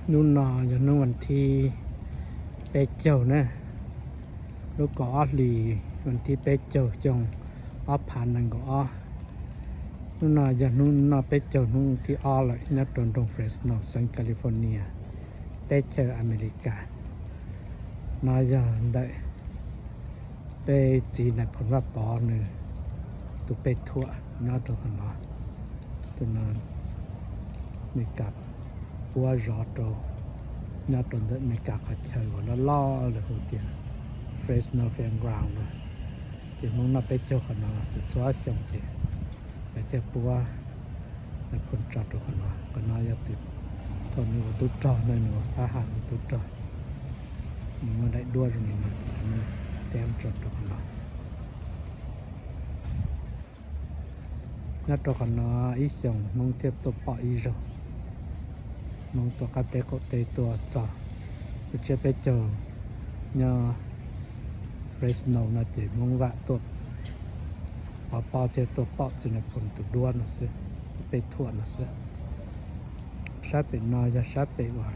Hnub no yog hnub vas thib peb caug na, lub kaum ob hlis vas thib peb caug xyoo ob phav nees nkaum ob. Hnub no yog hnub noj peb caug hnub thib ob lawm nyob rau nroog Fresno, xeev California, teb chaws Amelikas. No yog ntawm peb txiv Nais Phoo Vaj Pov nws tus pej thuam nyob rau qhov no. Tus no Meskas puab zov rau nyob rau ntawm Meskas qhov chaw uas loj loj lawv hu tias Fresno Fairground no. Ces Hmoob noj peb caug qhov no txhua txhua xyoo ces lawv thiaj puab Nais Phoo tso rau qhov no. Qhov no yog thaum nws ua tub rog na, nws ua fab ham ua tub rog, nws muaj daim duab zoo li no ces lawv muab teb tso rau qhov no. Nyob rau qhov no ib xyoos Hmoob thiaj tuaj pom ib zaug. Hmoob tuaj qab teb qaum teb tuaj txog lub tsiab peb caug nyob Fresno no ces Hmoob vam tuaj pov pob thiab tuaj pom txiv Nais Phoo tus duab no xwb, tus pej thuam no xwb. Sab pem no yog sab pem uas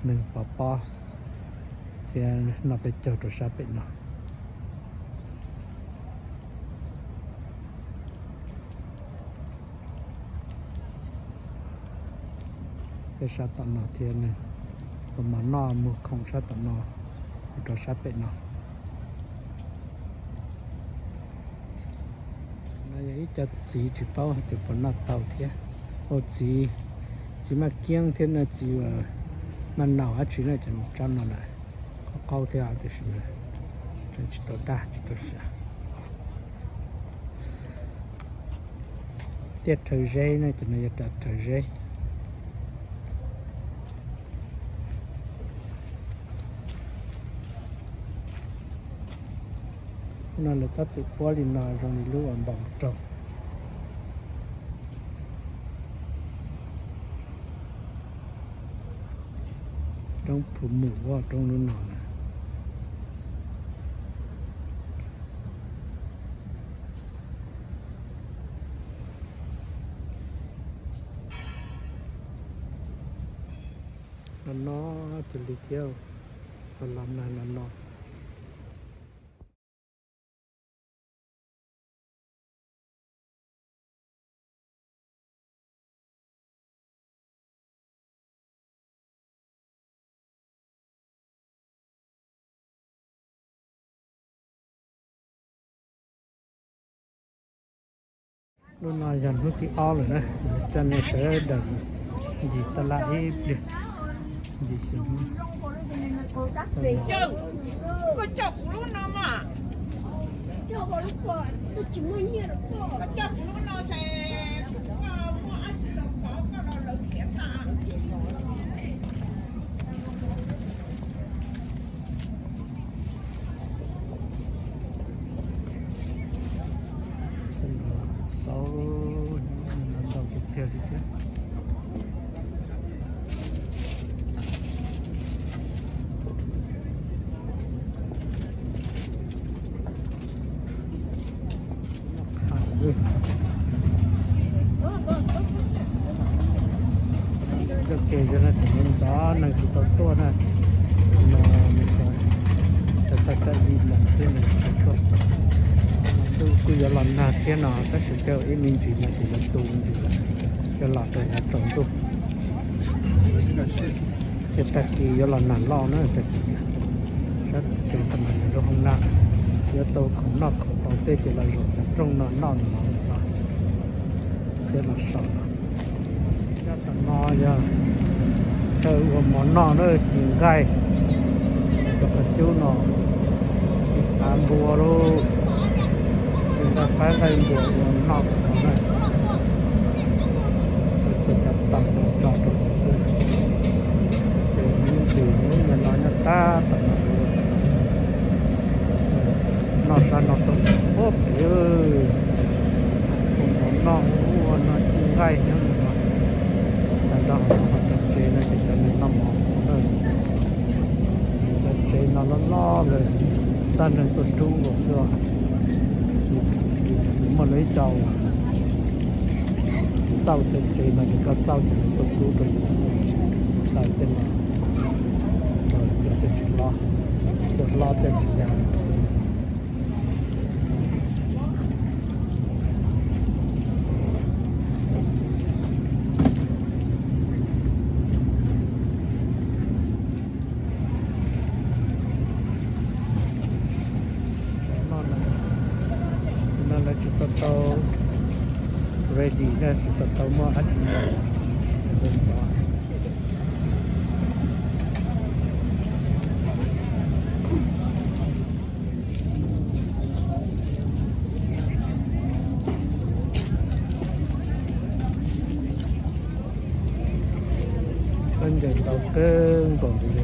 neeg pov pob thiab noj peb caug rau sab pem no. Thiab sab tom no thiab, ua mov noj muag khoom sab tom no mus rau sab pem no. No yog ib co txiv tsis paub hais tias puas noj tau thiab. Ua txiv, txiv maj kiab thiab no, txiv maj naus dab tsi no ces mus tsob no lawm. Qaub qaub thiab tiam sis tseem tsis tau daj tsis tau siav. Tiaj rhawv zeb no ces no yog rau rhawv zeb. No lawv txhob txwm puab li no zoo li lub uas npoo raug. Roob Phu Mum ua roob lub no na. No no cia li thiab, los los nag no no. Lub no yog hnub thib ob lawm na, coj nej sawv daws ncig taj laj ib pliag, ncig xyoo. Xauv ntau tiag tiag li thiab. Coj kev zog no tseem ntxov neeg tsis tau tuaj na, no nws tau tau kawm li lawm thiab nws tsis tau tuaj. Kuj yuav los nag thiab no tab sis tej ib me ntsis no ces yuav tu ntsis lawm, yuav los rau yav tsaus ntuj. Ces tag kis yuav los nag loj na, tag kis sab tsev tam no yog lub hoob nag, yuav tau khoom noj khoom haus tej ces los zaum cov rooj no noj no, thiab los so no. Cov tom no yog chaw ua mov noj na, ci nqaij, cov qhov cub no, ci fav npua lauj, ci nqaij faib nqaij npua ua noj no na. Ces cov tom no tso rau xwb, ces ib ntsis hnub nyoog no nyob tab tom no, noj sab no tau pob pem, ua mov noj ua no ci nqaij nyob no. Tag nrho ho cov tsev no ces cov neeg noj mov na. Cov tsev no loj loj lawm, txaj neeg tuaj rub nkaus xwb. Muaj lawv ib co uas xauj cov tsev no ces koj xauj ces lawv tuaj rub rau yus. Tej no, tej tsis hlob, tej hlob tej tsis yog. No lawv tsis tau tau ready, tsis tau tau muaj dab tsi ntau. Khaub ncaws ntau kawg nkaus li.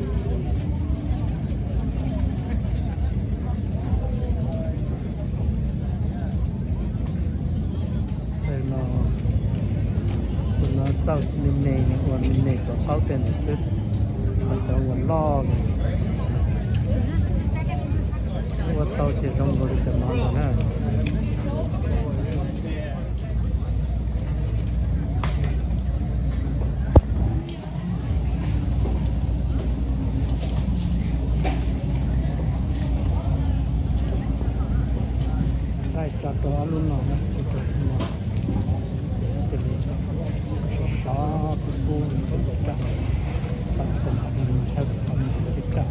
Tus no, tus no txawj me me, ua me me kom qaub tej ntawd xwb, ho cov uas loj ua tau ces zoo nkaus li cov no no na. Thaij tso rau ob lub no na, rau no. Cia li sov sov kub kub li rau tom tsam, tau tus no mus thaij kom tau mus rau tom tsam.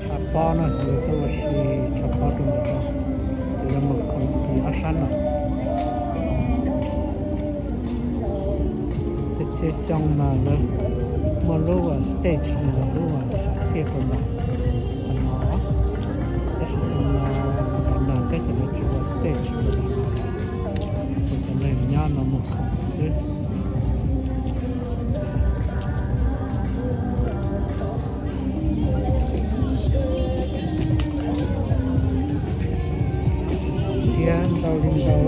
Tshav pob no, yus tuaj ua si tshav pob rau ntawm no, yus yuav mus khoom ti ob sab no. Txhia xyoo mas lawv muaj lub stage no, lub sab txhia rau ntawm no, tab sis xyoo no nag nag thiab ces lawv tsis ua stage rau ntawm no, ces cov neeg nyob no mus khoom xwb. Siab ntau li ntau.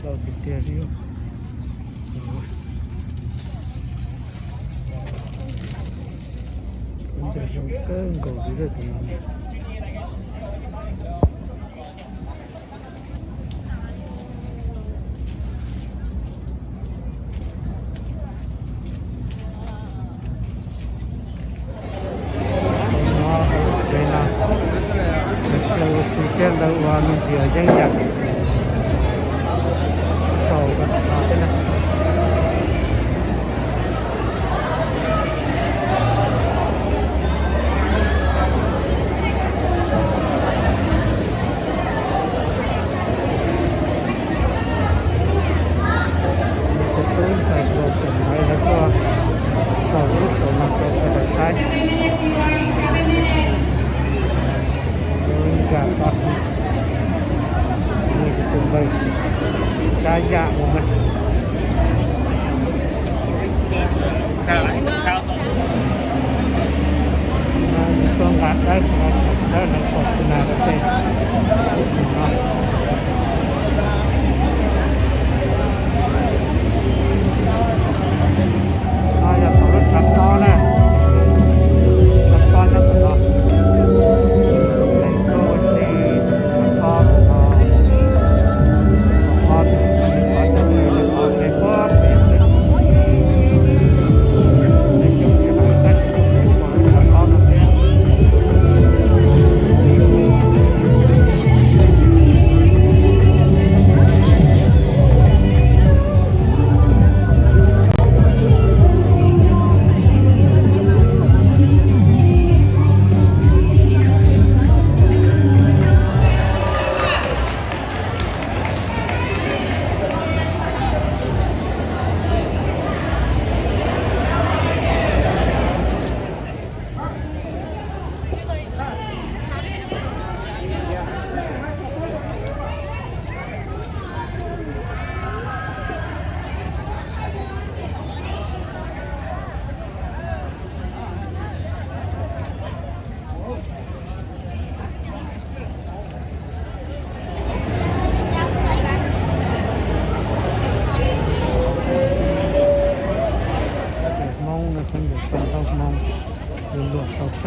Ntau tiag tiag li. Ntawm zoo kawg nkaus li tus no. Ces no, lawv ua si thiab lawv ua me ntsis yeeb yam rau ko thiab na. Tus tub ntxhais hluas tseem hais lawv tuaj saum lub saum no rau sawv daws saib. Nkag tau, nws tus npawg Kab Yaj ua na. Nws tuaj nqa dawb, dawb no kom tsis nas rau tej no. No yog saum lub tshav pob na, tshav pob nyob tom no. Leej tuaj ua si tshav pob tom no, tshav pob tom no, tshav pob tom no, tshav pob tom no. Leej coob tsis hais tab sis coob coob npaum lub tshav pob no thiab.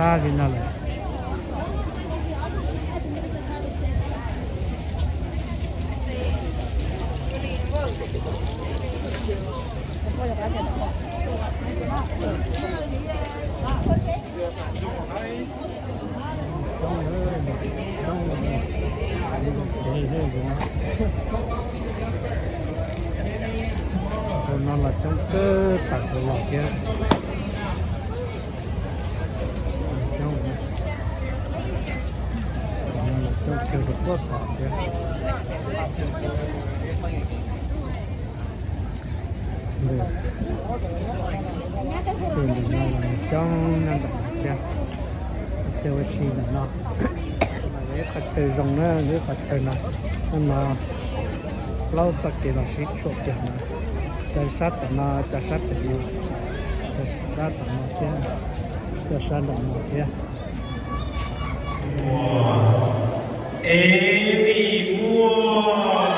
Tab li no lawm. Tus no los coob kawg, tam tus los thiab. Coob, coob kawg rau puag tod thiab. Tus ntawm no los coob nyob ntawm no thiab. Tej ua si ntawm no, ib qhov chaw zoo na, ib qhov chaw no, no plaub txoj kev los sib tshuam kiag no, cov sab tom no, cov sab tom no, cov sab tom no thiab, cov sab nram no thiab. Ev vim muaj.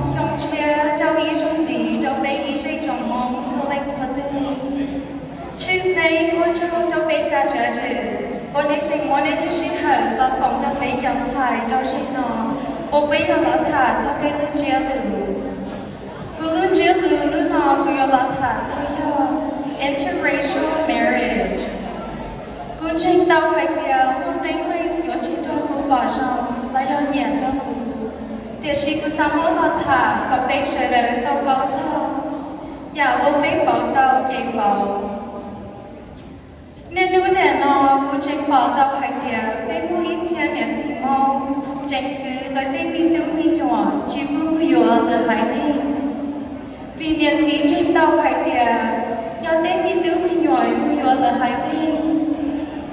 Xyoo tshiab rau ib zaug ntxiv rau peb ib zej tsoom Hmoob txhua leej txhua tug. Tshwj xeeb ua tsaug rau peb cov judges uas nej tseem muab nej lub sij hawm los koom nrog peb cov ntxhais rau zaum no uas peb yuav los tham txog peb lub ntsiab lus. Kuv lub ntsiab lus hnub no kuv yuav los tham txog yog interracial marriage. Kuv ntseeg tau hais tias muaj qee leej yuav tsis nrog kuv pom zoo los yog nyiam nrog kuv, tiam sis kuv xav muab los tham kom peb sawv daws tau paub txog yam uas peb pauv tau ces pauv. Niaj hnub nim no kuv tseem pom tau hais tias peb muaj ib txhia niam txiv Hmoob tseem txwv lawv tej me tub me nyuam tsis pub mus yuav lawv haiv neeg. Vim niam txiv ntseeg tau hais tias yog tej me tub me nyuam mus yuav lawv haiv neeg,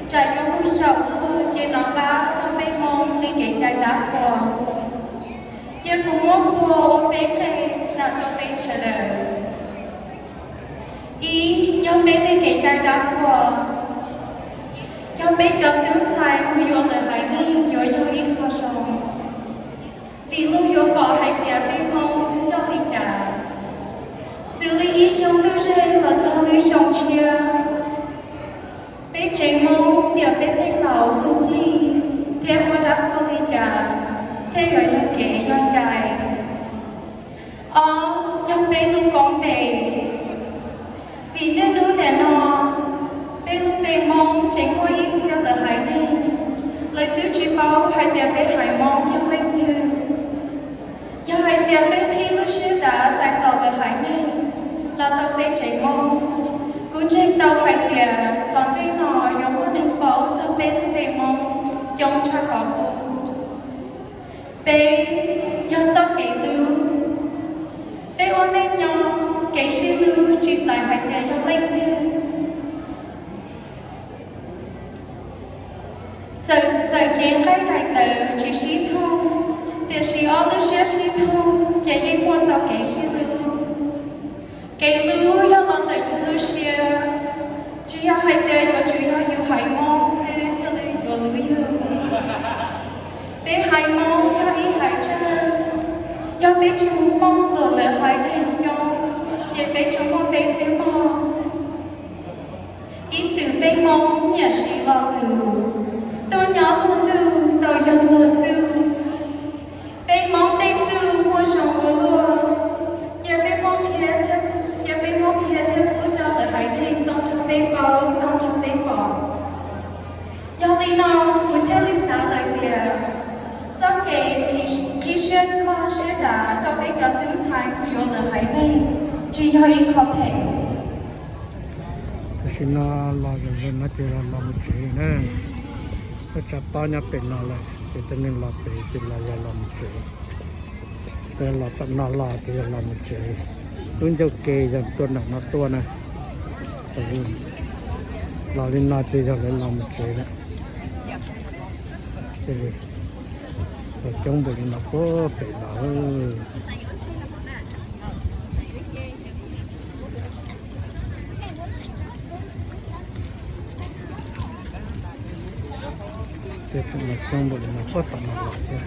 tsam yuav mus xyaum luag ces nov qab txog peb Hmoob li kev cai dab qhuas. Cia kuv muab qhua ua peb qhej tawm rau peb sawv daws. Ib, yog peb li kev cai dab qhuas, yog peb cov tub ntxhais mus yuav lawv haiv neeg yuav yog ib qho zoo, vim luag yuav pom hais tias peb Hmoob coj li cas. Xws li ib xyoo ntuj zeg los txog lub xyoo tshiab, peb tsev Hmoob tiam peb tej laus hu plig thiab ua dab qhuas li cas thiaj yuav yog kev yog cai. Ob, yog peb lub koob npe. Vim niaj hnub nim no peb lub npe Hmoob tseem muaj ib txhia lawv haiv neeg, Lawv twb tsis paub hais tias peb haiv Hmoob yog leej twg. Yog hais tias peb qhib lub siab dav txais tos lawv haiv neeg los rau peb tsev Hmoob, kuv ntseeg tau hais tias tom ntej no yuav muaj neeg paub txog peb lub npe Hmoob coob tshaj qhov kuv. Peb yog txoj kev hlub. Peb ua neej nyob kev sib hlub tsis xaiv hais tias yog leej twg. Txawm, txawm cev nqaij daim tawv tsis sib thooj, tiam sis ob lub siab sib thooj ces yeej muaj tau kev sib hlub. Kev hlub yog los ntawm yus lub siab, tsis yog hais tias yuav tsum yog yus haiv Hmoob xwb thiaj li yuav hlub yus. Peb haiv Hmoob yog ib haiv tsawg, yog peb tsis mus poob luag lawv haiv neeg coob, ces peb tsuas muaj peb xwb mog. Ib txwm peb Hmoob nyiam siv lo lus, tuaj nyob luag ntuj tau yog luag txuj. Peb Hmoob tej txuj muaj zoo ua luaj, cia peb muab qhia thiab, cia peb muab qhia thiab pub rau lawv haiv neeg tau nrog peb paub, tau nrog peb pom. Yog li no kuv thiaj li xav lawm tias txoj kev qhib siab loj siab dav rau peb cov tub ntxhais mus yuav lawv haiv neeg tsis yog ib qho phem. Tam sim no los zoo zoo no ces los mus tsev na. Ua tsav tob nyob pem no lawm ces tej neeg los pem ces los yog los mus tsev. Los tom no los ces yog los mus tsev. Lub ncauj ke yog tuaj nram no tuaj na. Los li no ces yog lawv los mus tsev lawm. Los coob npaum li no puag pem no. Ces tseem los coob npaum li no puag tom no los thiab.